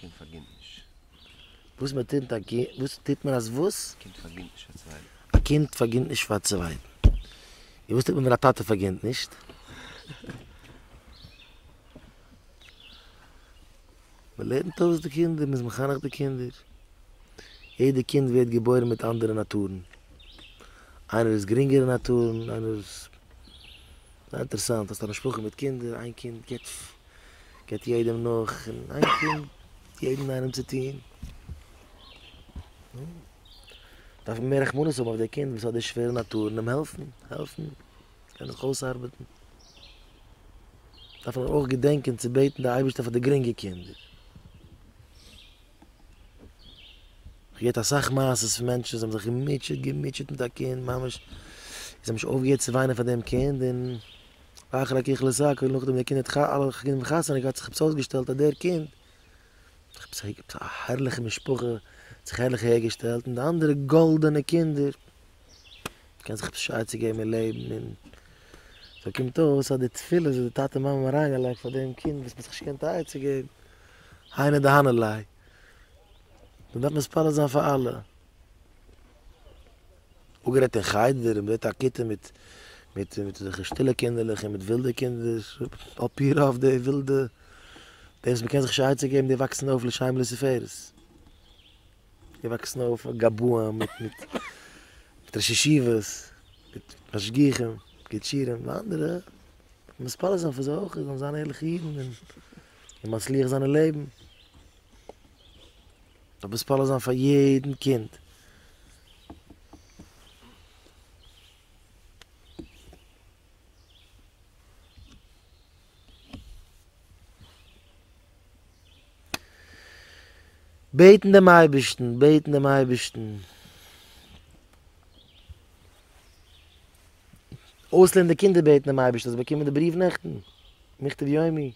קינד פארגינט נישט? וואס מען טוט א קינד, וואס טוט מען אז וואס? א קינד פארגינט נישט פאר צווייטן. א קינד פארגינט נישט פאר צווייטן. און וואס טוט מען ווען א טאטע פארגינט נישט? מען לערנט אויס די קינדער, מען איז מחנך די קינדער. יעדע קינד ווערט געבוירן מיט אנדערע נאטורן. איינער איז גרינגערע נאטורן, איינער איז. זייער אינטערעסאנט, האסט א משפחה מיט קינדער, איין קינד געבט געבט יעדעם נאך, און איין קינד יעדן איינעם צו טון. נו, דארף מען מער רחמנות האבן אויף די קינד וואס האט די שווערע נאטורן, אים העלפן, העלפן, קען זיך אויסארבעטן. דארף מען אויך געדענקען צו בעטן די אייבערשטער פאר די גרינגע קינדער. איך געהערט אסאך מעשות פון מענטשן וואס האבן זיך געמוטשעט געמוטשעט מיט א קינד ממש, זיי האבן נישט אויפגעהערט צו וויינען פאר דעם קינד און ואחר ככלות הכל נאכדעם דער קינד האט אלע קינדער חתונה געהאט זיך עפעס אויסגעשטעלט אז דער קינד עפעס א הערליכע משפחה האט זיך הערליך אהערגעשטעלט און די אנדערע גאלדענע קינדער קען זיך עפעס נישט עצה געבן אין לעבן און סאו קומט אויס אז די תפילות וואס די טאטע מאמע האבן אריינגעלייגט פאר דעם קינד וואס מען האט זיך נישט געקענט א עצה געבן היינו דהני ליה מען דארף מתפלל זיין פאר אלע. אפגערעדט אין חדר און מ'זעט א כיתה מיט מיט מיט אזעלכע שטילע קינדערלעך און מיט ווילדע קינדער, על פי רוב די ווילדע, די וואס מ'קען זיך נישט עצה געבן די וואקסן אויף לשם ולתפארת. די וואקסן אויף גבאים מיט מיט מיט ראשי ישיבות, מיט משגיחים, מגידי שיעורים, די אנדערע דארף מען מתפלל זיין פאר זיי אויך זיי זאלן זיין ערליכע אידן און און מצליח זיין אין לעבן. דארף מתפלל זיין פאר יעדן קינד. בעטן דעם אייבערשטן, בעטן דעם אייבערשטן. אויסלערנען די קינדער בעטן דעם אייבערשטן, האסט באקומען די בריוו נעכטן? מכתב יומי.